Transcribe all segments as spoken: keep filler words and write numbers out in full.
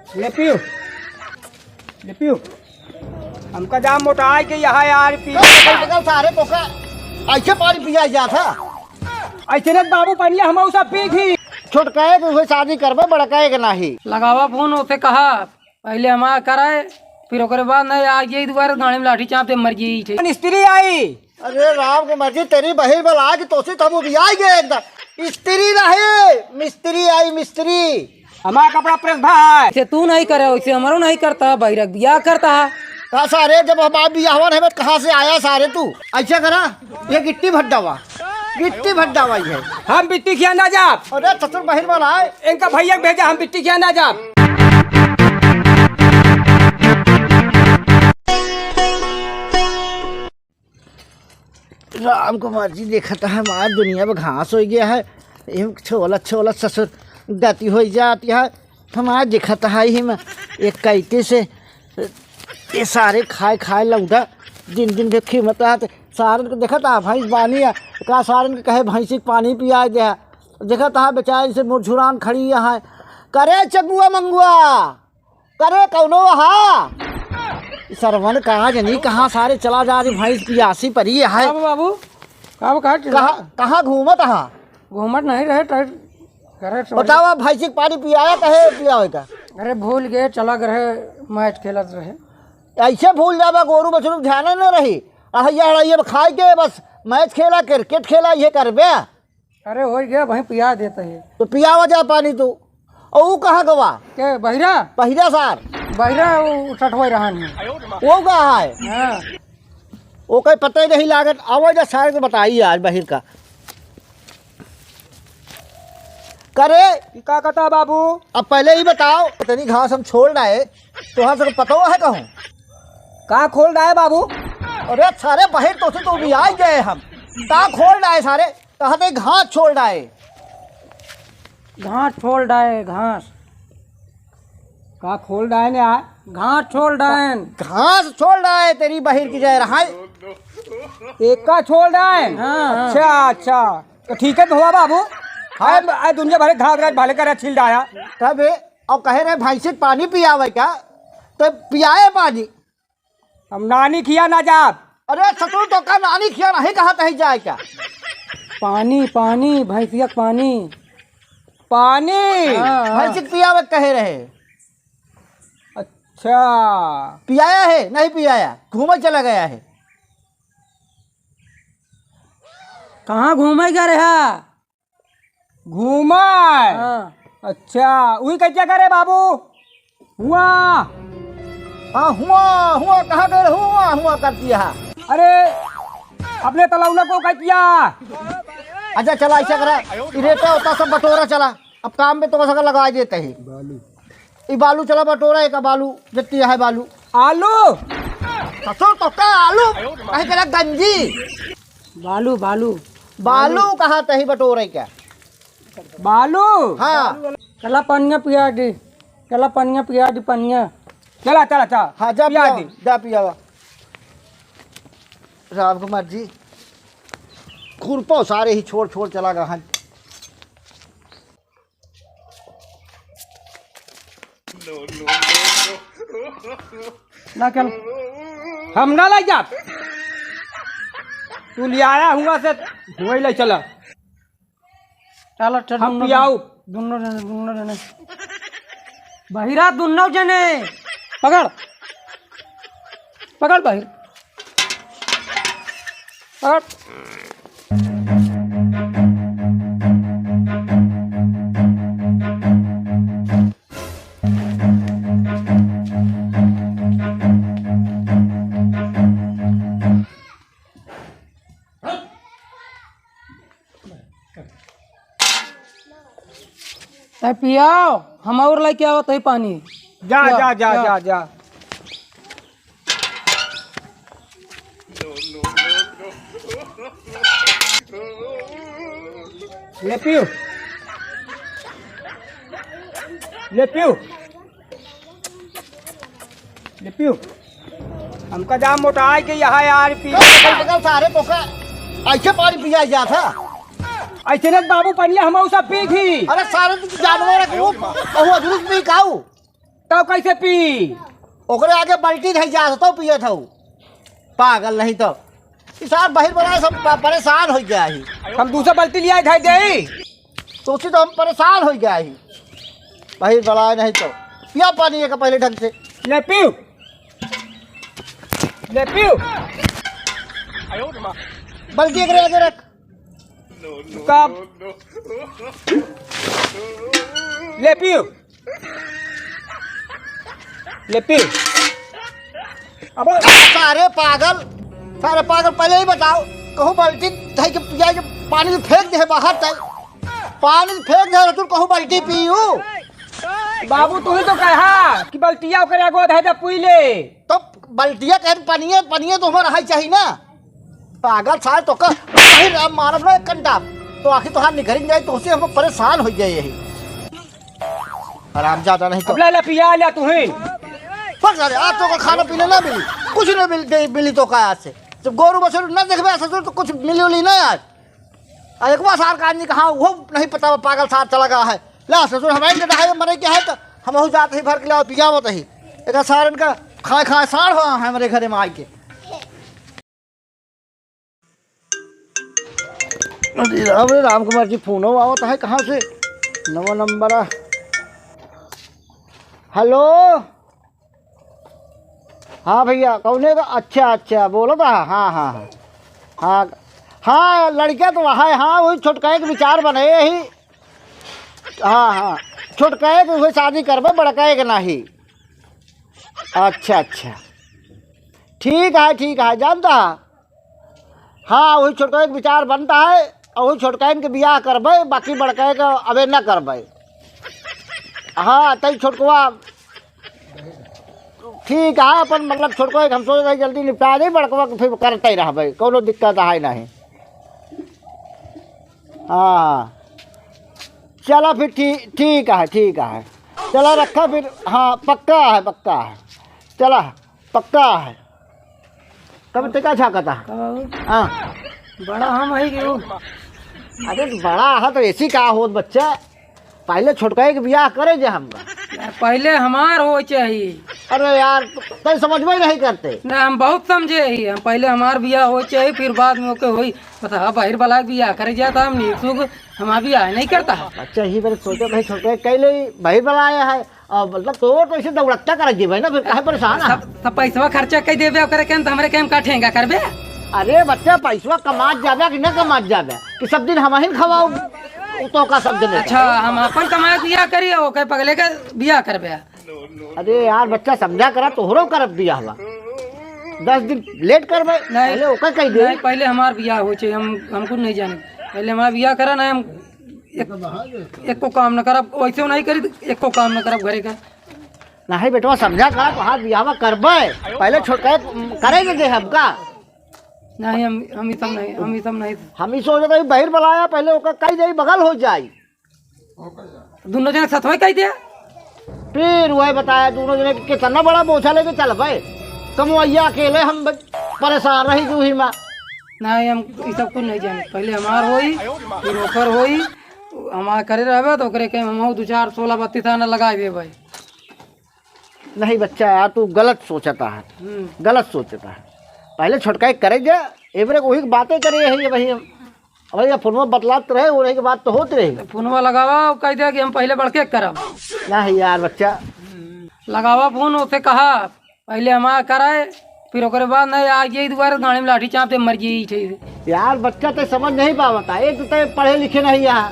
ले पियो, ले पियो। हमका जाम मोटाए के यहाँ यार पी। सारे तो का ऐसे पानी पिया जात है? ऐसे न बाबू, पनिया हम सब पी थी। छोटकाए के कोई शादी करबे, बड़काए के नाही। लगावा फोन, ओसे कहा पहिले हमार कराए, फिर ओकरे बाद नहीं आ गई दोबारा गाड़ी में लाठी चाप दे मर गई थे। मिस्त्री आई। अरे राम के मर्जी, तेरी बहिर बला के तोसी तब उबियाई गए एकदम। स्त्री नहीं, मिस्त्री आई, मिस्त्री। हमारा कपड़ा प्रेस भाई। से तू नहीं करे, वैसे हमारो नहीं करता, बहिरक बियाह करता है। का सारे, जब हमार बियाहवा नहीं, कहाँ से आया सारे तू? ऐसा करा, ये गिट्टी भड्डावा, गिट्टी भड्डावा ही है। हम बिट्टी खिया ना जाब। अरे ससुर बहिर बला है। इनका भैया के भेजा, हम बिट्टी खिया ना जाब। राम कुमार जी, देखत है, हमार दुनिया में घास होइ गया है। ये छोला, छोला ससुर गति होइ जाती है। हमार देखत है, ही में एक कैते से ये सारे खाए, खाए लौटा, दिन, दिन के खिमत रहत। सारन के देखत है, भैंस बानी है, का सारन के कहे, भैंसी के पानी पियाए दे। देखत है, बेचारी से मुरझुरान खड़ी है। करे चंगुआ मंगुआ, करे कौनो हा? सरवन कहाँ जनी, कहाँ सारे चला जा रही, भैंस पियासी परी है। का बा बाबू? का बा, कहाँ चला? कहाँ, कहाँ घूमत हा? घूमत नहीं रहे, तो घरे छोड़। बतावा, भैंसी के पानी पियाया, कहे पियावे का? अरे भूल गए, चला गए रहे, मैच खेलत रहे। ऐसे भूल जाबा, गोरू बछरू ध्यान न रही। अहैया हड़ैया में खाए के बस मैच खेला, क्रिकेट खेला, ये करबे। अरे, होइ गया, वहीं पिया देता है। तो पियावा जा पानी तू। और वो कहाँ गवा? के बहिरा? बहिरा सार। बहिरा वो सठवाई रहा नहीं। वो कहाँ है? हाँ। वो कहीं पता ही नहीं लागत। आवा जा सारे तो बताइए आज बहिर का। करे? ई का कहता बाबू? अब पहले ही बताओ, इतनी घास हम छोड़ डाए, तो हम सबको पता है कहूँ? का खोल डाए बाबू? अरे सारे बहिर तो से तो भी आ ही गए हम। का खोल डाए सारे? कहाँ ते घास छोड़ डाए? घास छोड़ डाए, घास। का खोल डाए ने आ? घास छोड़ डाए। घास छोड़ डाए, तेरी बहिर की जाए रहा है। एक का छोड़ डाए? हाँ, हाँ। अच्छा, अच्छा। तो ठीक है, धोआ बाबू। हाँ। आए, आए दुनिया भरे घास, घास भाले कर छील डाया। तब ए, अब कहे रहे भैंसी के पानी पियावे का, तो पियाए पानी। हम नानी खिया ना जाब। अरे ससुर, तो का नानी खिया नहीं कहा तही जाए क्या? पानी, पानी, भैंसिया के पानी। पानी? हाँ, हाँ। भैंसी के पियावे कहे रहे। अच्छा। पियाया है, नहीं पियाया, घूमे चला गया है। कहाँ घूमे गया रहा? घूमे? हाँ। अच्छा, वही कैसे करे बाबू? हुआ। हाँ, हुआ, हुआ, कहाँ गए? हुआ, हुआ कर दिया। अरे, अपने तलौना को कह दिया। अच्छा, चला, ऐसा करा, ई रेता होता सब बटोरा, चला। अब काम पे तो सका लगा देते ही। बालू। ई बालू चला बटोरा, एक बालू, जितनी है बालू। आलू। ससुर तो का आलू? कहीं करा गंजी। बालू, बालू। बालू कहा तही बटोरे क्या? बालू? हाँ। चला पनिया पिया दी, चला पनिया पिया दी, पनिया। चला, चला, चला। हाँ, जा पिया पिया, दी। जा पियावा। राम कुमार जी, खुरपो सारे ही छोड़, छोड़ चला गया। हाँ। ना चल, हम ना ले जात। तू ले आया हुआ से, वही ले चला। चलो, चल, हम दुनो पियाऊ। जने, दुनो जने, दुनो जने। बहिरा दुनो जने। पकड़। पकड़ बहिर। पकड़। तै पियाओ, हम और लेके आओ तै पानी। जा, पियाओ, जा, जा, पियाओ। जा, जा। ले पियो। ले पियो। ले पियो। हमका जा मोटाए के यहाँ यार पी। बगल, बगल सारे तो का ऐसे पानी पिया जात है। ऐसे न बाबू पनिया हम सब पी थी। अरे सारे तो जानवर है, वो, वो अजरूस भी खाऊ। तब कैसे पी? ओकरे आगे बाल्टी धई जात, तब पियत हऊ। पागल नहीं तो। ई सार बहिर बलाए सब प-, परेशान होइ गया ही। हम दूसरा बाल्टी लिया धई देई। तो उसी तो हम परेशान होइ गया ही। बहिर बलाए नहीं तो। पिया पानी एक पहले ढंग से। ले पीऊ। ले पीऊ। बाल्टी एकरे आगे रख। कब? ले पीऊ। ले पी। अब सारे पागल, सारे पागल, पहले ही बताओ, कहूँ बाल्टी धई के पिया के पानी में फेंक दे बाहर तक, पानी में फेंक दे तू, कहूँ बाल्टी पीऊ। बाबू, तू ही तो कहा कि बाल्टिया ओकरे आगो धई दे, पी ले। तो बाल्टिया कहे, पनिया, पनिया तो हमारा है चाहिए ना। पागल सार, तो का, नहीं रे, मारब ना एक कंटा। तो आखिर तोहार निकल जाए, तो उसे हम परेशान हो जाए यही। हरामजादा नहीं तो। अब ला, ला, पिया, ला, तू ही। फक सारे, आज तो का खाना पीना ना मिली, कुछ ना मिल, दे, मिली तो का आज से। जब गोरू बछरू ना देखबे ससुर, तो कुछ मिली उली ना आज। आ एक बार सार का आदमी कहाँ, वो नहीं पता, वो पागल सार चला गया है। ला ससुर, हमारे के दहाई मरे के है, तो हम हो जाते ही भर के लाओ, पियावत ही। एक सार इनका खाए खाए सार हो हमारे घरे में आके। अरे राम रे राम, कुमार जी, फोनो आवत है कहाँ से? नवा नंबर आ। हेलो, हाँ भैया, कौने का? अच्छा, अच्छा, बोलो तो। हाँ, हाँ, हाँ, हाँ, हाँ, लड़का तो है, हाँ, वही छोटका एक विचार बने यही। हाँ, हाँ, छोटका एक वही शादी करबे, बड़का एक नाही। अच्छा, अच्छा, ठीक है, ठीक है, जानता है। हाँ, वही छोटकैन के विचार बनता है, और वही छोटकैन के बियाह करबे, बाकी बड़कैन के अबे न करबे। हाँ, तई छोटकवा ठीक है, अपन मतलब छोटकवा के हम सोच रहे जल्दी निपटा दे, बड़कवा के फिर करते रहबे, कोनो दिक्कत है नहीं। हाँ, चला फिर ठीक, ठीक है, ठीक है, चला रखा फिर। हाँ, पक्का है, पक्का है, चला। पक्का है। तब ते का झांकता? का बाबू? हाँ। बड़ा हम है कि वो? अरे बड़ा है तो ऐसी का होत बच्चा, पहले छोटका के बियाह करे जे हमरा। पहले हमार हो चाहिए। अरे यार, तै समझबे नहीं करते। ना, हम बहुत समझे ही, हम पहले हमार बियाह हो चाहिए, फिर बाद में ओके होई। बता, बाहर वाला बियाह करे जाता, हम नीक सुख हमार बियाह नहीं करता। अच्छा, ही बार सोचे भाई, छोटका के कैले बाहर वाला आया है, अब मतलब तोर तो ऐसे दौड़त्ता कर जीवे ना, फिर काहे परेशान है? सब, सब पैसवा खर्चा कई देबे, ओकरे के त हमरे के हम का ठेंगा करबे? अरे बच्चा, पैसवा कमात जाबे कि ना कमात जाबे कि सब दिन हमहिन खवाओ, उ तो का सब दिन अच्छा, हम अपन कमाए बियाह करी, ओके पगले के बियाह करबे? अरे यार बच्चा, समझा करा, तोहरो करब बियाह बा, दस दिन लेट करबे, नहीं, पहले ओके कह दे। नहीं, पहले हमार बियाह हो चाहिए, हम, हम कुछ नहीं जाने, पहले हमार बियाह करा ना, हम एक, एको काम न करब, वैसे नहीं करी, एको काम न करब घरे का। नहीं बेटवा, समझा करा, तोहार बियाहवा करबे, पहले छोटका करे के दे हमका। नहीं, हम, हम ई सब नहीं, हम ई सब नहीं। हम ई सोचत हई, बहिर बुलाया, पहले ओकर कही जाई, बगल हो जाई। दोनों जने सथवे कही दे। फिर वही बताया, दोनों जने के कितना बड़ा बोझा लेके चलबे, कमवैया अकेले हम ब-, परेशान रही जूही में। नहीं, हम ई सब कुछ नहीं जाने, पहले हमार होई, फिर ओकर होई। हमार करे रहबे तो ओकरे के हम दो चार सोलह बत्तीस आना लगाए देबे। नहीं बच्चा यार, तू गलत सोचता है, हम्म। गलत सोचता है। पहले छोटका एक करे जा, एबरे वही बातें करे है ये वही हम। अब ये फोनवा बतलात रहे, वो रही के बात तो होत रही। फोनवा लगावा, कह दे कि हम पहले बड़के करब। नहीं यार बच्चा। लगावा फोन, उसे कहा पहले हमारा कराए, फिर ओकरे बाद नहीं आ गई दोबारा गाड़ी में लाठी चाप दे मर गई। यार बच्चा ते समझ नहीं पावता, एक तो ते पढ़े लिखे नहीं है,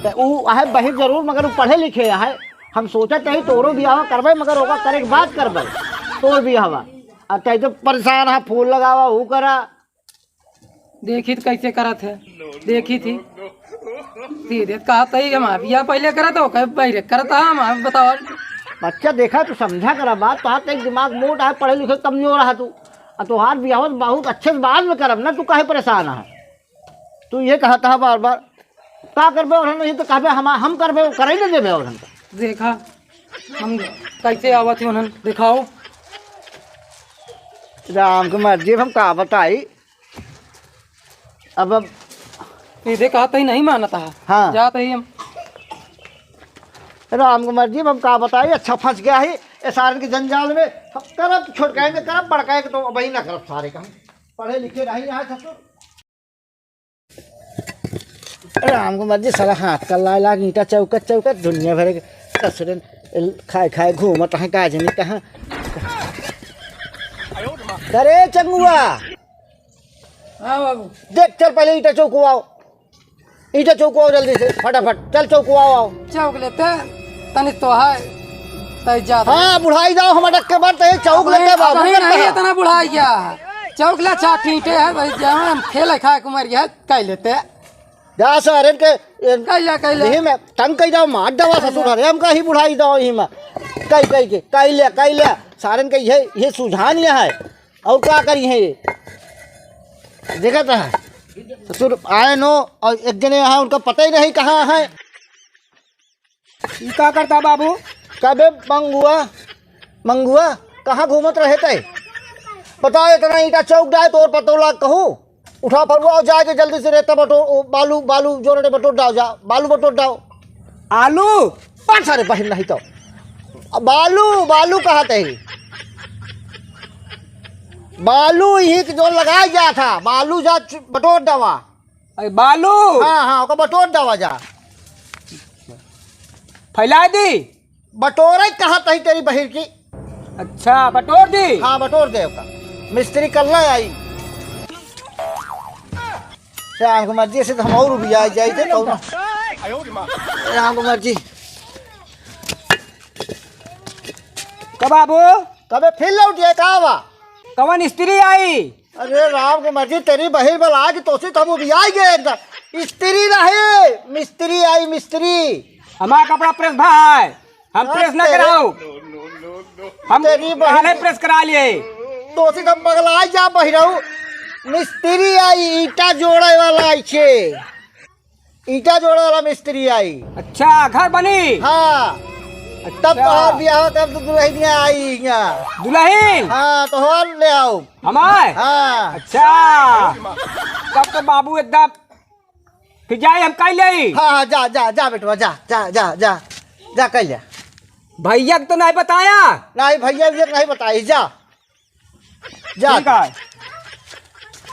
ते ऊ आहे बहिर जरूर मगर ऊ पढ़े लिखे है। हम सोचत रही तोरो बियाह करबे, मगर ओका करे के बाद करबे तोर बियाहवा। अब ते तो परेशान है, फूल लगावा, ऊ करा। देखी तो कैसे करत है, देखी थी। सीधे कहा तही हमार बियाह पहले करत हो, कहे पहले करत है, हम, हम बताओ। बच्चा देखा, तू समझा करा बात, तोहार तो एक दिमाग मोट है, पढ़े लिखे कमजोर है तू। आ तोहार बियाह बहुत अच्छे से बाद में करब ना, तू काहे परेशान है? तू ये कहता है बार बार, का करबे और नहीं तो कहबे हम, हम करबे, वो करे नहीं देबे और हम। देखा, हम कैसे आवत है उन्हन, दिखाओ। राम के मर्जी, अब हम का बताई। अब, अब सीधे कहा तही नहीं मानता है। हाँ। जात ही हम। राम कुमार जी, हम का बताई, अच्छा फँस गया ही ए सारन के जंजाल में। हम करब छोटकाइन के, करब बड़काइन के, तो अबहीं ना करब सारे का। पढ़े लिखे नहीं यहाँ ससुर। राम कुमार जी, साला हाथ का लाए लाग, ईंटा चौकत चौकत, दुनिया भर के ससुरन खाए खाए घूमत हैं, का जनी कहाँ। अरे चंगुआ, हाँ बाबू। देख, चल पहले ईंटा चौकवाओ, ईंटा चौकवाओ जल्दी से, फटाफट, चल चौकवाओ, आओ। चौक लेते, तनी तो है, तै जात हाँ, बुढ़ाई जाओ, हम अटक के मरते हैं, चौक अबहीं, लेते बाबू, अबहीं करते नहीं हैं। इतना बुढ़ाई गया है। चौक ले, अच्छा, ठीठे है, भाई, जहाँ हम खेले खाए के मर गया है, कह लेते। जा सारन के, ए, कह ले, कह ले। यही में तंग कह जाओ, मार दवा ससुर, अरे हमका ही बुढ़ाई दो यही में। कह, कह के, कह ले, कह ले। सारन के ये, ये सुझान ले है। और का करी है ये? देखा था, ससुर आए नो और एक जने यहाँ उनका पता ही नहीं कहाँ है। ई का करता बाबू? कबे मंगुआ, मंगुआ, कहाँ घूमत रहे तै? बताओ, इतना ईंटा चौक डाए, तोर पतोला कहूँ? उठा फरुआ और जाके जल्दी से रेता बटो-, ओ, बालू, बालू जोरटे बटोर डाओ जा, बालू बटोर डाओ। आलू? पाँच सारे बहिन नहीं तो। अब बालू, बालू कहाँ तै? बालू ही के जो लगाए जा था, बालू जा चु-, बटोर डावा। अरे बालू? हाँ, हाँ, ओका बटोर डावा जा। फैला दी। बटोरे कहाँ तही तेरी बहिर की? अच्छा, बटोर दी? हाँ, बटोर दे ओका। मिस्त्री कल ना आई। श्याम कुमार जी, ऐसे तो हम और भी आ जाए थे, कौन? श्याम कुमार जी। कब आबो? कबे फिर लौट गए, का बा? कवन स्त्री आई? अरे राम के मर्जी, तेरी बहिर बला के तोसी तो हम उबियाई गए एकदम। स्त्री रहे, मिस्त्री आई, मिस्त्री। हमार कपड़ा प्रेस भा है, हम हाँ, प्रेस ना तेरे कराओ। हम तेरी बहिर पहले प्रेस करा लिए। तोसी तो हम पगलाई जा बहिरऊ। मिस्त्री आई, ईंटा जोड़े वाला आई छे। ईंटा जोड़े वाला मिस्त्री आई। अच्छा, घर बनी? हाँ। अच्छा। तब तोहार बियाह, तब तो दुल्हनिया आई हियाँ। दुल्हन? हाँ, तोहार ले आओ। हमार? हाँ। अच्छा। तब तो बाबू एकदम, फिर जाए हम कह ले। हाँ, हाँ, जा, जा, जा बेटवा, जा, जा, जा, जा, जा कह ले। भैया को तो नहीं बताया? नहीं, भैया, भैया नहीं बताई, जा। जा ठीक तू। है।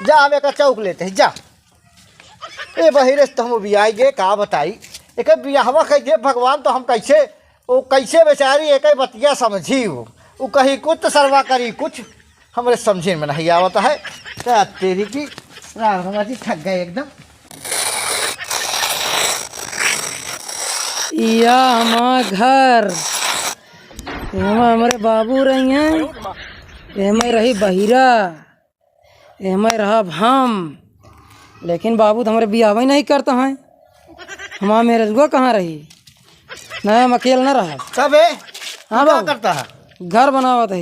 जा, हम एक चौक लेते हैं, जा। ए बहिरे से तो हम बियाई गे, का बताई? एक बियाहवा कह दे भगवान, तो हम कैसे, वो कैसे बेचारी एक बतिया समझी हो। वो कही कुछ तो सरवा करी कुछ, हमरे समझे में नहीं आवत है। क्या तेरी की, राम जी ठग गए एकदम। या हमार घर, एमा हमरे बाबू रही हैं, एमे रही बहिरा, एमे रहब हम। लेकिन बाबू तो हमरे बियाहवे नहीं करता है, हमार मेहररुआ कहाँ रही? ना, हम अकेल ना रहब। कबे? हाँ का बाबू। करता है? घर बनावत है।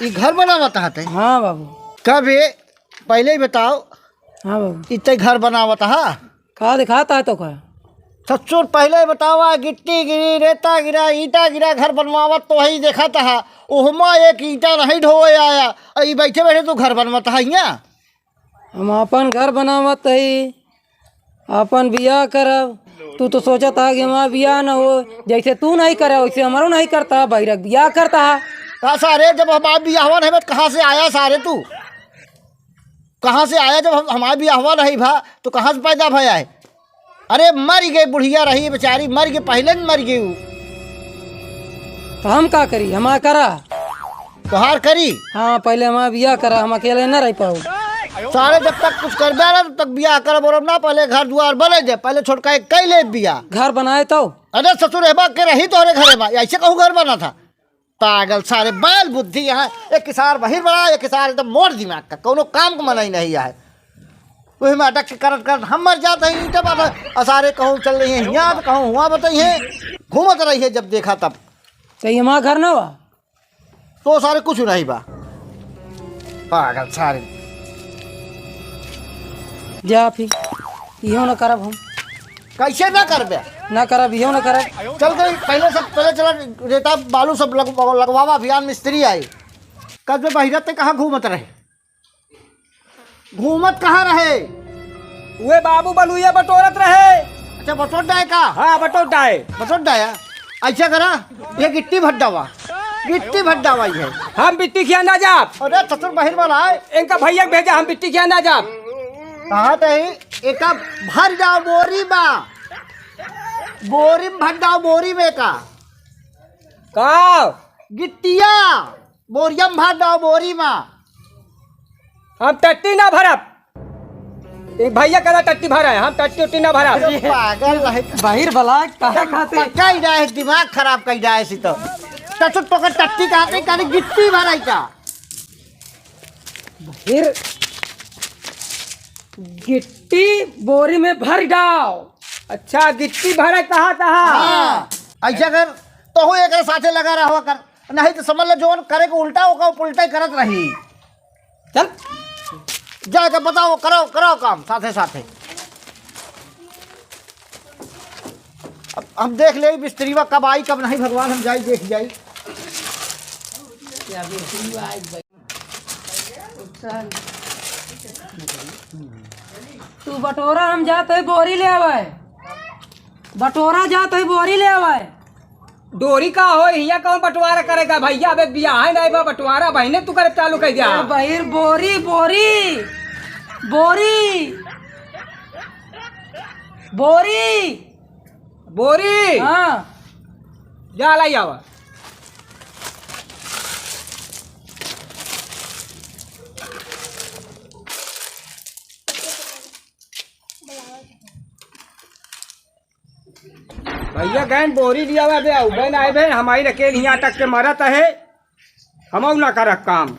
ई घर बनावत है ते? हाँ बाबू। कबे? पहले ही बताओ। हाँ बाबू। इतने घर बनावत हा? का दिखाता है तो का? ससुर पहले ही बतावा, गिट्टी गिरी, रेता गिरा, ईंटा गिरा, घर बनवावत तो वही देखत हा। ओहमा एक ईंटा नहीं ढोए आया। और ई बैठे बैठे तू घर बनवत हा हियाँ? हम अपन घर बनावत हई, अपन बियाह करब। तू तो सोचत हा कि हमार बियाह न हो, जैसे तू नहीं करे वैसे हमरो नहीं करता, बहिरक बियाह करता है। का सारे, जब हमार बियाहवा नहीं बा, कहाँ से आया सारे तू? कहाँ से आया? जब हम, हमार बियाहवा नहीं भा, तो कहाँ से पैदा भया है? अरे मर गए, बुढ़िया रही बेचारी, मर गए, पहले न मर गई उ। तो हम का करी, हमार करा। तोहार करी? हाँ, पहले हमार बियाह करा, हम अकेले न रह पाऊ। सारे जब तक कुछ करबे ना, तब तक बियाह करब और ना, पहले घर दुआर बने दे, पहले छोटका एक कई ले बियाह। घर बनाए तो? अरे ससुर, एबा के रही तोहरे घरे में, ऐसे कहूँ घर बना था? पागल सारे, बैल बुद्धि यहाँ, एक किसार बहिर बड़ा, एक किसार एकदम मोर दिमाग का, कौनो काम का मनई नहीं है। वही में अटक के करत करत हम मर जात है, ईंटे बात है। आ सारे कहूँ चल रही है, हियाँ तो कहूँ हुआ बताई है, घूमत रही है जब देखा तब। तो ये हमार घर ना हुआ? तो सारे कुछ नहीं बा। पागल सारे। जा फिर, इहो ना करब हम। कैसे ना करबे? ना करब, इहो ना करब। चल गई, पहले सब, पहले चला, रेता बालू सब लग-, लगवावा, अभियान मिस्त्री आई। कब से बहिरत ते कहाँ घूमत रहे? घूमत कहाँ रहे? उहे बाबू बलुइया बटोरत रहे। अच्छा, बटोर डाए का? हाँ, बटोर डाए। बटोर डाया? ऐसा करा, ये गिट्टी भर डावा, गिट्टी भर डावा ये। हम बिट्टी खिया ना जाब। अरे ससुर बहिर वाला है। इनका भैया के भेजा, हम बिट्टी खिया ना जाब। कहा तही, एका भर डावा बोरी मा, बोरी में भर डावा बोरी में का। का? गिट्टिया, बोरिया में भर डावा बोरी मा। हम टट्टी ना भरब। एक भैया कहला टट्टी भरा है, हम टट्टी उट्टी ना भरब। अरे पागल है। बहिर बला, काहे खातिर? पक्का ही रहा है, दिमाग खराब कई रहा है इसी तो। ससुर तो का टट्टी कहते, कहते गिट्टी भराई का। बहिर गिट्टी बोरी में भर डाव। अच्छा, गिट्टी भरे कहा तहा? हाँ, ऐसा कर, तो हो एक साथे लगा रहा कर, नहीं तो समझ ले जोन करे को उल्टा होगा, वो उल्टा ही करत रही। चल। जाके बताओ, करो, करो काम साथे साथे। अब हम देख ले मिस्त्रीवा कब आई, कब नहीं, भगवान हम जाई, देख जाई। तू बटोरा, हम जात है बोरी ले आवे। बटोरा जात है बोरी ले आवे। डोरी का हो, हियाँ कौन बंटवारा करेगा भैया? अबे बियाह है नहीं बा, बंटवारा बहिने तू करे चालू कर दिया। ए बहिर, बोरी, बोरी, बोरी, बोरी। बोरी। हाँ। जा लाई आवा। भैया गैन बोरी लिया हुआ बे, अउबे ना आए बे, हमारी अकेल हियाँ अटक के मरत है, हमऊ ना करत काम।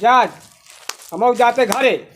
जा, हमऊ जाते घरे।